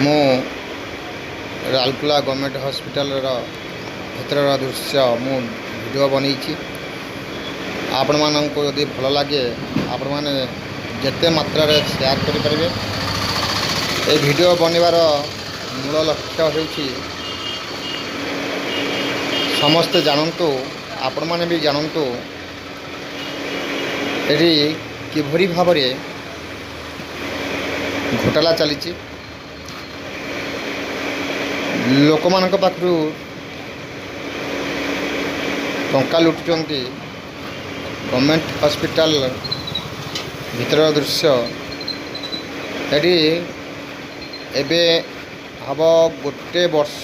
ମୁଁ ରାଉରକେଲା ଗଭର୍ଣ୍ଣମେଣ୍ଟ ହସ୍ପିଟାଲର ଭିତରର ଦୃଶ୍ୟ ମୁଁ ଭିଡ଼ିଓ ବନେଇଛି। ଆପଣମାନଙ୍କୁ ଯଦି ଭଲ ଲାଗେ, ଆପଣମାନେ ଯେତେ ମାତ୍ରାରେ ସେୟାର କରିପାରିବେ। ଏ ଭିଡ଼ିଓ ବନେଇବାର ମୂଳ ଲକ୍ଷ୍ୟ ହେଉଛି, ସମସ୍ତେ ଜାଣନ୍ତୁ, ଆପଣମାନେ ବି ଜାଣନ୍ତୁ, ଏଠି କିଭଳି ଭାବରେ ଘୋଟାଲା ଚାଲିଛି। ଲୋକମାନଙ୍କ ପାଖରୁ ଟଙ୍କା ଲୁଟୁଛନ୍ତି। ଗଭର୍ଣ୍ଣମେଣ୍ଟ ହସ୍ପିଟାଲ ଭିତରର ଦୃଶ୍ୟ। ଏଠି ଏବେ ହେବ ଗୋଟେ ବର୍ଷ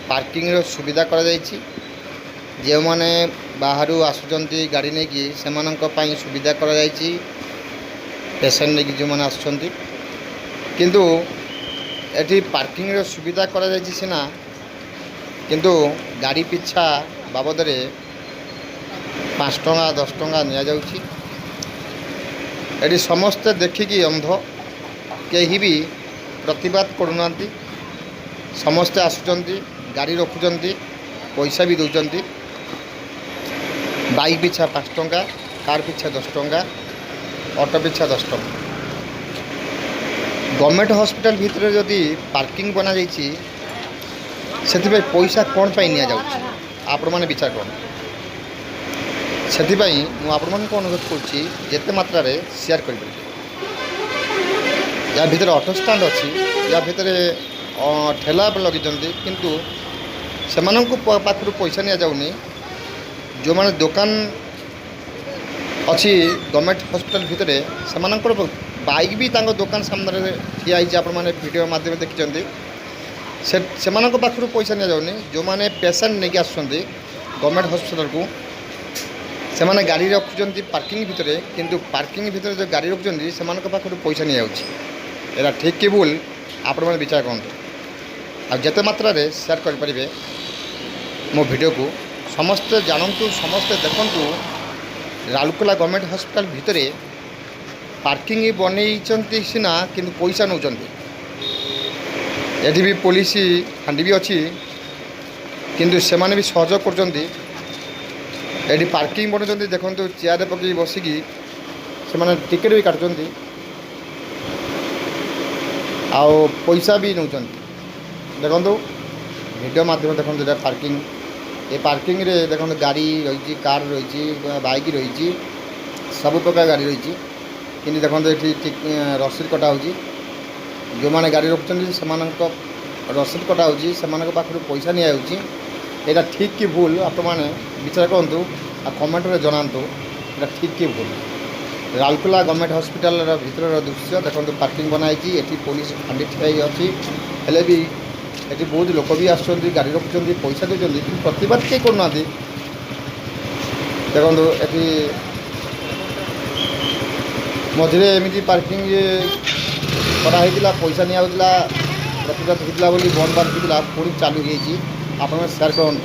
ପାର୍କିଂର ସୁବିଧା କରାଯାଇଛି। ଯେଉଁମାନେ ବାହାରୁ ଆସୁଛନ୍ତି ଗାଡ଼ି ନେଇକି, ସେମାନଙ୍କ ପାଇଁ ସୁବିଧା କରାଯାଇଛି, ପେସେଣ୍ଟ ନେଇକି ଯେଉଁମାନେ ଆସୁଛନ୍ତି। କିନ୍ତୁ ଏଠି ପାର୍କିଂର ସୁବିଧା କରାଯାଇଛି ସିନା, କିନ୍ତୁ ଗାଡ଼ି ପିଛା ବାବଦରେ 5 ଟଙ୍କା, 10 ଟଙ୍କା ନିଆଯାଉଛି। ଏଠି ସମସ୍ତେ ଦେଖିକି ଅନ୍ଧ, କେହି ବି ପ୍ରତିବାଦ କରୁନାହାନ୍ତି। ସମସ୍ତେ ଆସୁଛନ୍ତି, ଗାଡ଼ି ରଖୁଛନ୍ତି, ପଇସା ବି ଦେଉଛନ୍ତି। ବାଇକ୍ ପିଛା 5 ଟଙ୍କା, କାର୍ ପିଛା 10 ଟଙ୍କା, ଅଟୋ ପିଛା 10 ଟଙ୍କା। ଗଭର୍ଣ୍ଣମେଣ୍ଟ ହସ୍ପିଟାଲ ଭିତରେ ଯଦି ପାର୍କିଂ ବନାଯାଇଛି, ସେଥିପାଇଁ ପଇସା କ'ଣ ପାଇଁ ନିଆଯାଉଛି? ଆପଣମାନେ ବିଚାର କରନ୍ତୁ। ସେଥିପାଇଁ ମୁଁ ଆପଣମାନଙ୍କୁ ଅନୁରୋଧ କରୁଛି, ଯେତେ ମାତ୍ରାରେ ସେୟାର କରିପାରିବେ। ୟା ଭିତରେ ଅଟୋ ଷ୍ଟାଣ୍ଡ ଅଛି, ୟା ଭିତରେ ଠେଲା ଲଗେଇଛନ୍ତି, କିନ୍ତୁ ସେମାନଙ୍କୁ ପାଖରୁ ପଇସା ନିଆଯାଉନି। ଯେଉଁମାନେ ଦୋକାନ ଅଛି ଗଭର୍ଣ୍ଣମେଣ୍ଟ ହସ୍ପିଟାଲ ଭିତରେ, ସେମାନଙ୍କର ବାଇକ୍ ବି ତାଙ୍କ ଦୋକାନ ସାମ୍ନାରେ ଠିଆ ହେଇଛି। ଆପଣମାନେ ଭିଡ଼ିଓ ମାଧ୍ୟମରେ ଦେଖିଛନ୍ତି। ସେ ସେମାନଙ୍କ ପାଖରୁ ପଇସା ନିଆଯାଉନି। ଯେଉଁମାନେ ପେସେଣ୍ଟ ନେଇକି ଆସୁଛନ୍ତି ଗଭର୍ଣ୍ଣମେଣ୍ଟ ହସ୍ପିଟାଲକୁ, ସେମାନେ ଗାଡ଼ି ରଖୁଛନ୍ତି ପାର୍କିଂ ଭିତରେ। କିନ୍ତୁ ପାର୍କିଂ ଭିତରେ ଯେଉଁ ଗାଡ଼ି ରଖୁଛନ୍ତି, ସେମାନଙ୍କ ପାଖରୁ ପଇସା ନିଆଯାଉଛି। ଏଇଟା ଠିକ୍ କି ଭୁଲ, ଆପଣମାନେ ବିଚାର କରନ୍ତୁ। ଆଉ ଯେତେ ମାତ୍ରାରେ ସେୟାର କରିପାରିବେ ମୋ ଭିଡ଼ିଓକୁ, ସମସ୍ତେ ଜାଣନ୍ତୁ, ସମସ୍ତେ ଦେଖନ୍ତୁ। ରାଉରକେଲା ଗଭର୍ଣ୍ଣମେଣ୍ଟ ହସ୍ପିଟାଲ ଭିତରେ ପାର୍କିଂ ବନେଇଛନ୍ତି ସିନା, କିନ୍ତୁ ପଇସା ନେଉଛନ୍ତି। ଏଠି ବି ପୋଲିସ ଫାଣ୍ଡି ବି ଅଛି, କିନ୍ତୁ ସେମାନେ ବି ସହଯୋଗ କରୁଛନ୍ତି। ଏଠି ପାର୍କିଂ ବନାଉଛନ୍ତି। ଦେଖନ୍ତୁ, ଚେୟାରରେ ପକାଇକି ବସିକି ସେମାନେ ଟିକେଟ୍ ବି କାଟୁଛନ୍ତି ଆଉ ପଇସା ବି ନେଉଛନ୍ତି। ଦେଖନ୍ତୁ, ଭିଡ଼ିଓ ମାଧ୍ୟମରେ ଦେଖନ୍ତୁ। ଏଇଟା ପାର୍କିଂ। ଏ ପାର୍କିଂରେ ଦେଖନ୍ତୁ, ଗାଡ଼ି ରହିଛି, କାର୍ ରହିଛି, ବାଇକ୍ ରହିଛି, ସବୁ ପ୍ରକାର ଗାଡ଼ି ରହିଛି। କିନ୍ତୁ ଦେଖନ୍ତୁ, ଏଠି ରସିଦ କଟା ହେଉଛି। ଯେଉଁମାନେ ଗାଡ଼ି ରଖୁଛନ୍ତି, ସେମାନଙ୍କ ରସିଦ କଟା ହେଉଛି, ସେମାନଙ୍କ ପାଖରୁ ପଇସା ନିଆଯାଉଛି। ଏଇଟା ଠିକ୍ କି ଭୁଲ, ଆପଣମାନେ ବିଚାର କରନ୍ତୁ ଆଉ କମେଣ୍ଟରେ ଜଣାନ୍ତୁ, ଏଇଟା ଠିକ୍ କି ଭୁଲ। ରାଉରକେଲା ଗଭର୍ଣ୍ଣମେଣ୍ଟ ହସ୍ପିଟାଲର ଭିତରର ଦୃଶ୍ୟ ଦେଖନ୍ତୁ। ପାର୍କିଂ ବନାହେଇଛି, ଏଠି ପୋଲିସ ଫାଣ୍ଡି ଠିଆ ହେଇ ଅଛି। ହେଲେ ବି ଏଠି ବହୁତ ଲୋକ ବି ଆସୁଛନ୍ତି, ଗାଡ଼ି ରଖୁଛନ୍ତି, ପଇସା ଦେଉଛନ୍ତି, କିନ୍ତୁ ପ୍ରତିବାଦ କେହି କରୁନାହାନ୍ତି। ଦେଖନ୍ତୁ, ଏଠି ମଝିରେ ଏମିତି ପାର୍କିଂ କରାହେଇଥିଲା, ପଇସା ନିଆହେଉଥିଲା, ପ୍ରତିବାଦ ହେଇଥିଲା ବୋଲି ବନ୍ଦ ବାନ୍ଦ ହେଇଥିଲା, ପୁଣି ଚାଲୁ ହେଇଯାଇଛି। ଆପଣମାନେ ସେୟାର କରନ୍ତୁ।